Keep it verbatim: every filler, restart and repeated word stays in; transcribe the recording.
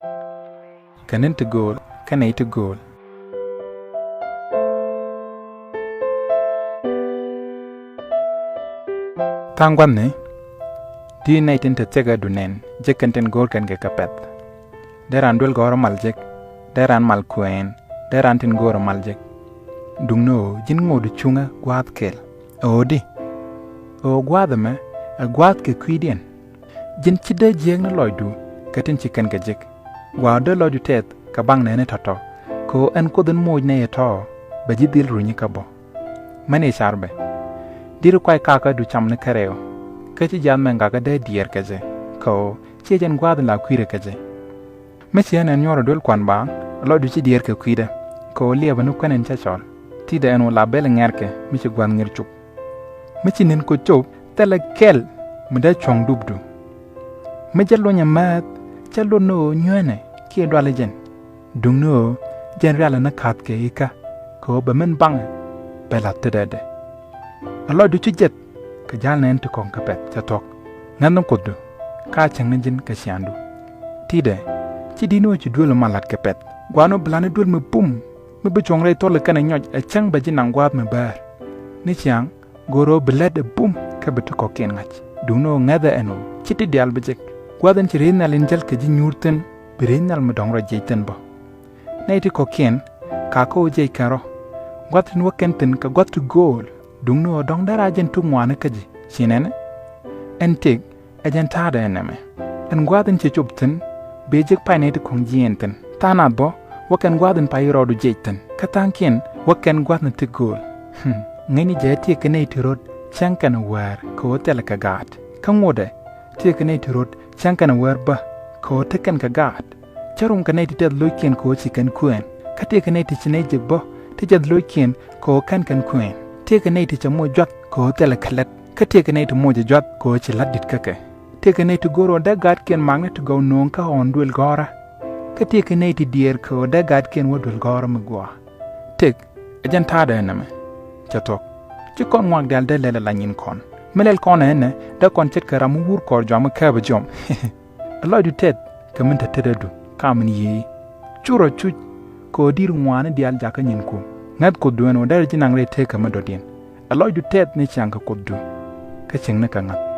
Kɛ ni̱n ti gööl kä nɛy ti gööl. Tha̱a̱ŋ gua̱thni, di̱t nɛy tin te thiäkä du nɛn jek kɛn tin go̱o̱r kɛn kɛ kɛ pɛ̈th. Dee raan duel gɔ̱rä mal jek, dee raan mal kuɛɛn, dee raan tin go̱o̱rä mal jek. Duŋni ɣöö ji̱n ŋot cuŋä gua̱a̱th kɛl. Ɣöö di? Ɣöö gua̱a̱th ɛmɛ ɛ gua̱a̱th kɛ kui̱diɛn. Ji̱n ci dee jiääk ni lɔcdu kɛ tin ci kɛn kɛ jek. Gua̱a̱th dee lɔcdu tɛth kɛ baŋ nɛɛni tɔ̱tɔ̱, kɛ ɣöö ɛn Kuoth in moc nɛy ɛ tɔ̱ bɛ ji̱ dhil runyi kä bä. Mɛn i̱ car bɛ. Di̱t kuay kakä du cam ni kärɛw, kä ci jiath mɛn gakä dee diɛɛr kɛ jɛ, kɛ ɣöö ciɛ jɛn gua̱a̱th in la kui̱dɛ kɛ jɛ. Mi ci ɣän ɛn nyuɔ̱r ɛ duel kuan baaŋ, lɔcdu ci diɛɛr kɛ kui̱dɛ, kɛ ɣöö liɛpɛ ni kuɛn in cä cɔl. Ti̱tdɛ ɛn ɣöö la bɛl ŋɛ̈rkɛ mi ci gua̱th ŋer cop. Mi ci ni̱n kɔ cop, thilɛ kɛl mi dee cuɔ̱ŋ dupdu. Mi jɛ lony ɛ määth, cä lot ni ɣöö nyuɛ̈nɛ kiɛ dualɛ jɛn. Duŋni ɣöö jɛn rialɛ ni ka̱thkɛ i̱kä, kɛ ɣöö bɛ min baŋɛ bɛ la̱th tetdɛ. Ɛ lɔcdu ci jiɛth kɛ ja̱l nɛɛni ti kɔ̱ŋ kɛ pɛ̈th cɛ thuɔ̱k. Ŋäthni Kuothdu, kä cäŋ ni ji̱n kɛ ciaaŋdu. Ti̱tdɛ, ci di̱t ni ɣöö ci duel mal la̱t kɛ pɛ̈th. Gua̱a̱n ɣöö bi la̱t ni duel mi bum, mi bi cuɔ̱ŋ rɛy thuɔ̱li kɛnɛ nyɔc, ɛ cäŋ bɛ ji̱ naŋ gua̱a̱th mi bäär. Ni ciaŋ, go̱o̱r ɣöö bi lät ɛ bum kä bi ti kɔ̱kiɛn ŋa̱c. Duŋni ɣöö ŋäthɛ ɛn ɣöö ci ti diaal bi jek. Gua̱a̱th in ci ri̱th nhial in jäl kɛ ji̱ nyuur thi̱n, bi ri̱th nhial mi dɔ̱ŋ rɔ jiɛc thi̱n bä. Nɛy ti kɔ̱kiɛn, kakä ɣöö jiɛc kɛn rɔ. Gua̱th tin wä kɛn thi̱n kɛ gua̱th ti gööl. Duŋni ɣöö dɔ̱ŋ dee raar jɛn tuk ŋɔaani kä ji̱, ci nɛnɛ. Ɛn tëk, ɛ jɛn ta̱a̱dɛ ɛn nɛmɛ. Ɛn gua̱a̱th in ci cop thi̱n, bëë jek pay nɛy ti kɔ̱ŋ jiɛɛn thi̱n. Tha̱a̱ŋ nath bä, wä kɛn gua̱a̱th in pay rɔɔdu jiɛc thi̱n. Kä tha̱a̱ŋkiɛn, wä kɛn gua̱a̱th in ti gööl. Hmm. Ŋäcni jɛ tëëkɛ nɛy ti röt cäŋ kɛn wäär kɛ ɣöö thilɛ kɛ gaat. Kä ŋotdɛ, tëëkɛ nɛy ti röt cäŋ kɛn wäär bä kɛ ɣöö te kɛn kɛ gaat. Cä rom kɛ nɛy ti tɛth lo̱ckiɛn kɛ ɣöö ci kɛn kuɛɛn. Kä tëëkɛ nɛy ti ci nɛy jek bä ti jɛth lo̱ckiɛn kɛ ɣöö kɛn kɛn kuɛɛn. Tëëkɛ nɛy ti cɛ moc juath kɛ ɣöö thilɛ kɛ lät. Kä tëëkɛ nɛy ti moc ɛ juath kɛ ɣöö ci la̱t di̱t kä kɛ. Tëëkɛ nɛy ti go̱o̱r ɣöö dee gaatkiɛn makni ti gɔw nööŋ kä ɣɔ̱ɔ̱n duël gɔ̱rä. Kä tëëkɛ nɛy ti diɛɛr kɛ ɣöö dee gaatkiɛn wä duël gɔ̱rä mi gua̱a̱. Tëk, ɛ jɛn ta̱a̱dɛ ɛn nɛmɛ. Cɛ thuɔ̱k. Ci kɔn ŋuak diaal dee lɛl ala nyin kɔn. Mi lɛl kɔn ɛnɛ, dee kɔn ce̱tkɛ ram mi wur kɔɔr jɔam mi kääpɛ jiɔam. Ɛ lɔcdu tɛth kɛ min te tetdädu, ka min yiëë. Cu rɔ cuc, kɛ ɣöö di̱t ŋɔaani diaal jakä nyinku. Ŋäth Kuothdu ɛn ɣöö derɛ ji̱ naŋ rɛy tëëkä mi dɔ̱diɛn. Ɛ lɔcdu tɛth ni ciaŋ kɛ Kuothdu, kä cieŋni kɛ ŋa̱th.